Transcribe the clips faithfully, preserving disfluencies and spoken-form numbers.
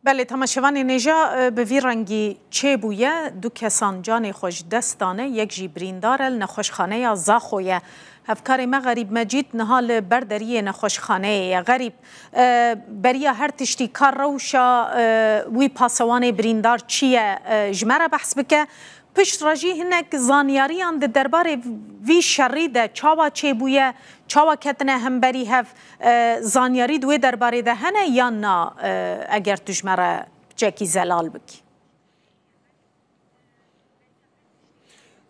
Belê, temaşevanên hêja, e, bi vî rengî çêbûye. Du kesan canê xwe ji dest dane, yek jî birîndar e, li nexweşxaneya Zaxo ye. Hevkarê me Xerîb Mecîd niha li ber deriyê nexweşxaneyê ye. Xerîb, e, beriya her tiştî ka rewşa, e, wî pasewanê birîndar çi ye, e, ji me re behs bike. Pişt re jî hinek zanyariyan di derbarê vî şerî de çawa çêbûye, çawa ketine hemberî hev, e, zanyarî di wê derbarê de hene yan na, e, eger tu ji me re piçekî zelal bikî?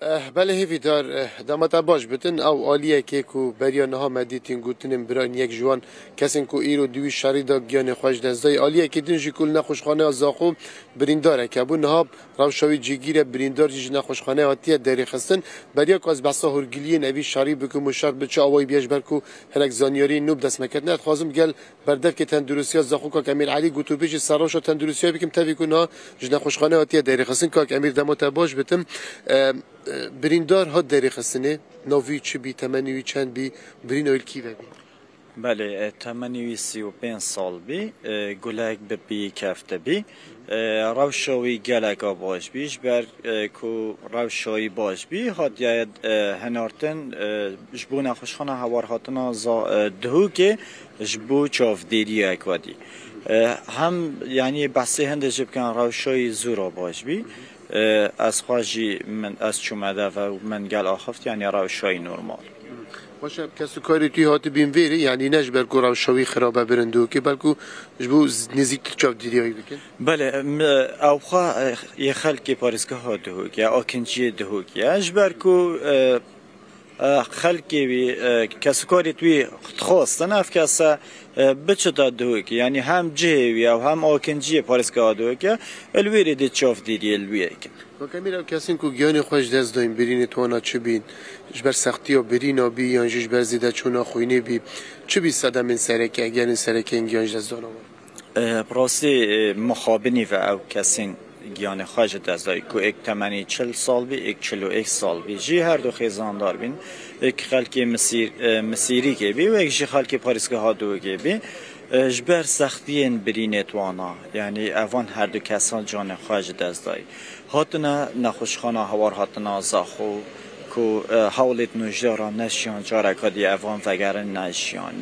Eh, belê hêvîdar, eh, dema te baş bitin, ew aliyekê ku beriya niha me dîtîn gotinên birayên yek ji wan kesên ku îro di wî şerî de giyanê xwe ji dest dayî. Aliyekê din jî ku li nexweşxaneya Zaxo birîndarek hebû. Niha rewşa wî cîgîr e, birîndar jî ji nexweşxaneyê hatiye derêxistin. Beriya ku ez behsa hûrgiliyên evî şerî bikim û şer bi çi awayî bûye, ji ber ku hinek zanyariyên nû bi dest me ketine, ez dixwazim gel berdevkê tenduristiya Zaxo kak Emîr Elî gotûbêjî ser rewşa tenduristiya bikim, tevî ku niha ji nexweşxaneyê hatiye derêxistin. Kak Emîr, dema te baş bitim. E, e, birîndar hat derêxistinê, navî çi bî, temenî wî çend bî, birîna wî li kî ve bî? Belê, e, temenî wî sî û pênc sal bî, e, gulek bi pî kefte bî. E, rewşa wî geleka baş bî, ji ber, e, ku rewşa wî baş bî, hatiye, e, hinartin, e, ji bo nexweşxana hewarhatina za-, e, Duhokê ji bo çavdêriyek wedî. E, hem, yanî behsê hindê jî bikin, rewşa wî zora baş bî. E, ez xwe jî min, ez çûme deve û min gel axift, yanî rewşa wî normal. Baş e, kes û karê tu yî hatibîn vêrê, yanî ne ji ber ku rewşa wî xirab e birin Duhokê, belku ji bo z-, nêzîktir çavdêriya wî bikin? Belê, em, ew xwe, e, yê xelkê parêzgeha Duhokê, akinciyê Duhokê ye. Ji ber ku, e, e, xelkê wî, e, kes û karê tu wî dixwastin, ev kese, e, biçita Duhokê. Yanî hem cihê wî ye û hem akinciyê parêzgeha Duhokê, li wê rê dê çavdêriyê li wî ye kin. Weke mîr ew kesên ku giyanê xwe ji dest dayîn, birînê wana çi bîn? Ji ber sextiya birîna bî yan jî ji ber zêdeçûna xwînê bî? Çi bî sedemên sereke, egerên sereke yên giyan ji dest dana wan? E, bi rastî, e, mixabinî ve ew kesên giyanê xwe ji dest dayî, ku êk temenî çil sal bî, êk çil û êk sal bî. Jî her du xêzandar bîn. Êk xelkê Misîr-, e, Misîrîkê bî û êk jî xelkê parêzgeha Duhokê bî. E, ji ber sextiyên birînê wana, yanî evan her du kesan canê xwe ji dest dayî. Hatine nexweşxana hawar hatina Zaxo ku, e, hewlêt nûjdara neşiyan, careka dî evan vegerin neşiyan.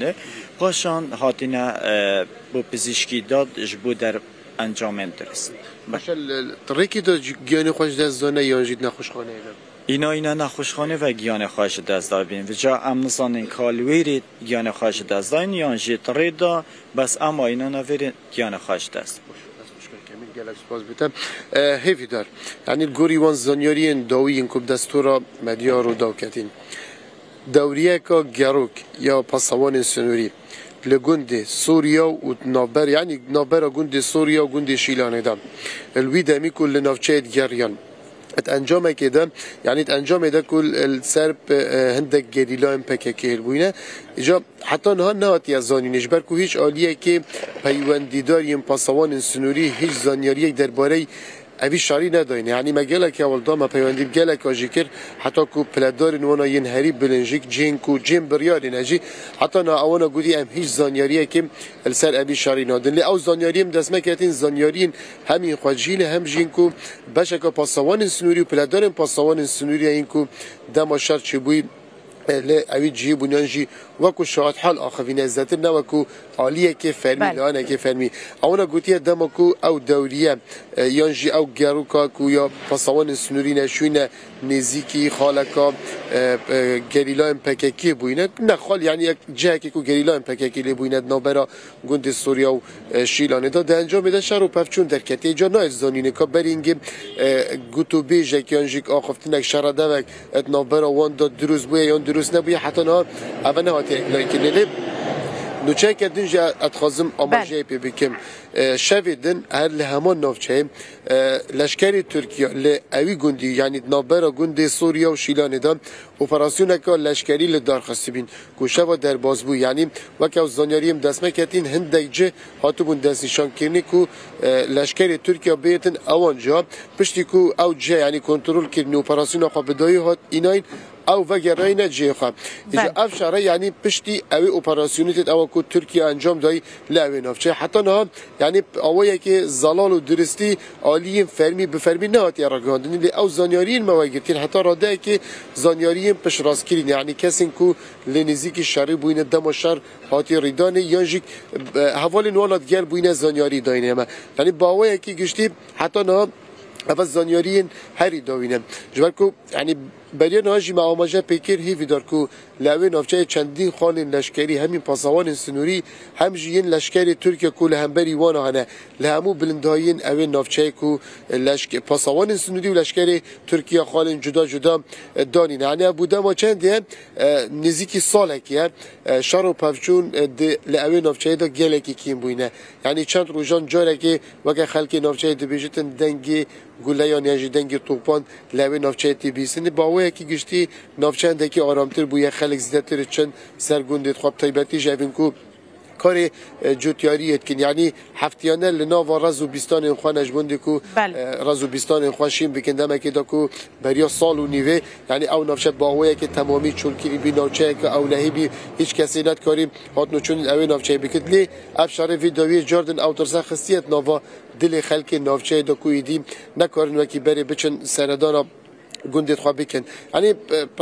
Paşan hatine, e, bo pizîşkî da ji bo der encamên dirist. Paşa li, li rêkê de giyanê xwe ji dest dane yan jî di nexweşxaneyê de? Îna îna nexweşxanê ve giyanê xwe ji dest dabîn. Vêca em nizanin ka li wê rê giyanê xwe ji dest dayîn yan jî di rê de, bes ema îna navêrê giyanê xwe ji dest. Gelek spas bi te. E, hêvîdar. Yanî li gorî wan zanyariyên dawî yên ku bi destûra medya Rûdaw ketîn. Dewriyeka gerok ya pasawanên sinûrî li gundê Sûriya û navber, yanî navbera gundê Sûriya û gundê Şîlanê de. Li wî demî ku li navçeyê digeriyan. Di encamekê de, yanî di encamê de ku li ser, e, hindek gerîlayên P K K hilbûyîne, îca heta niha nehatiye zanînê, ji ber ku hîç aliyekê peywendîdar yên pasawanên sinûrî hîç zanyariyek derbareyî evî şerî nedayne. Yanî me gelek hewl da, me peywendî bi geleka jî kir, heta ku piledarên wana yên herî bilind jî, cihên ku cihên biryarê ne jî, heta niha ewana gotî em hîç zanyariyekê li ser evî şerî nadin. Lê ew zanyariyên bi dest me ketîn, zanyariyên hem yên xwecihî ne, hem jî yên ku beşeke pasawanên sinûrî û piledarên pasawanên sinûrî ye yên ku dema şer çêbûyî, e, li ewî cihî bûn yan jî wekû şahidhal axivîne, zêdetir ne wekû aliyekê fermî, Belê. layanekê fermî. Ewana gotiye dema ku ew dewriye, e, yan jî ew geroka ku ya pasawanên sinûrî ne şûyne nêzîkî xaleka, e, e, gerîlayên P K K bûyîne. Ne xal, yanî yek cihekê ku gerîlayên P K K lê bûyîne di navbera gundê Sûriya û, e, Şîlanê de. Di encamê de şer û pevçûn derketiye. Îca nayê zanînê ka berî hingê, e, gotûbêjek yan jî axiftinek, şeredevek, e, di navbera wan de dirust bûye yan dirust nebûye, heta niha eve nehatiye îlaykirinê. Lê nûçeyeke din jî ez dixwazim amajeyê pê bikim. E, şevê din her li heman navçeyê, e, leşkerê Tirkiye li ewî gundî, yanî di navbera gundê Sûriya û Şîlanê de operasyoneke leşkerî li dar xistibîn. Ku şeva derbas bû. Yanî weke ew zanyariyên bi dest me ketîn, hindek cih hatibûn destnîşankirinê ku, e, leşkerê Tirkiye bihêtin ewan ciha. Piştî ku ew cih, yanî kontrol kirin û operasyona xwe bi dawî hat înayîn, Ew vegerayîne cihê xwe. Îja ev şere, yanî piştî ew ê operasyonê têt ewa ku Tirkiye encam dayî li ew ê navçeyê. Heta niha, yanî awayekê zelal û duristî aliyên fermî bi fermî nehatiye ragihandinê. Lê ew zanyariyên me wegirtîn, heta radeyekê zanyariyên piştrastkirî ne. Yanî kesên ku lê nêzîkî şerî bûyne, dema şer hatiye rîdanê, yan jî, e, hevalên wan a digel bûyne zanyarî dayîne me. Yanî bi awayekî giştî heta niha eve zanyariyên herî dawî ne. Ji ber ku, yanî, beriya niha jî me amaje pê kir, hêvîdar ku li ewê navçeyê çendîn xalên leşkerî, hemî pasawanên sinûrî, hem jî yên leşkerê Tirkiye ku li hemberî wan a hene, li hemû bilindahiyên ewê navçeyê ku leşk-, pasawanên sinûrî û leşkerê Tirkiye xalên cuda cuda, e, danîne. Yanî ev bû dema çendê ye, e, nêzîkî salekê ye. E, şer û pevçûn, e, di, li ewê navçeyê de gelekî kêm bûyne. Yanî çend rojan carekê weke xelkê navçeyê dibêjitin dengê guleyan yan jî dengê topan li ewê navçeyê tê bihîstin. Bi awayekî giştî navçe hindekî aramtir bûye, xelk zêdetir çin ser gundê xwe, bi taybetî jî evên ku karê, e, cotyariyê dikin. Yanî heftiyane li nava rez û bîstanên xwe ne, ji bondê ku, Belê. e, rez û bîstanên xwe şîn bikin. Demekê de ku beriya sal û nîvê, yanî ew navçe bi awayekê temamî çolkirî bî, navçeyeke ewlehî bî, hîç kesê nedikarî hatin û çûn ewê navçeyê bikit. Lê ev şerê vî dawiyê cardin ew tirse xistiye nava dilê xelkê navçeyê de ku êdî nekarin wekî berê biçin seredana gundê xwe bikin. Yanî, e,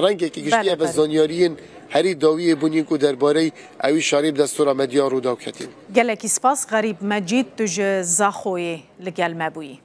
rengekî giştî Belê, ev belê. zanyariyên herî dawiyê bûn yên ku derbarey ewî şerî bi destûra medya Rûdaw ketîn. Gelekî spas Xerîb Mecîd, tu ji Zaxoyê li gel me bûyî.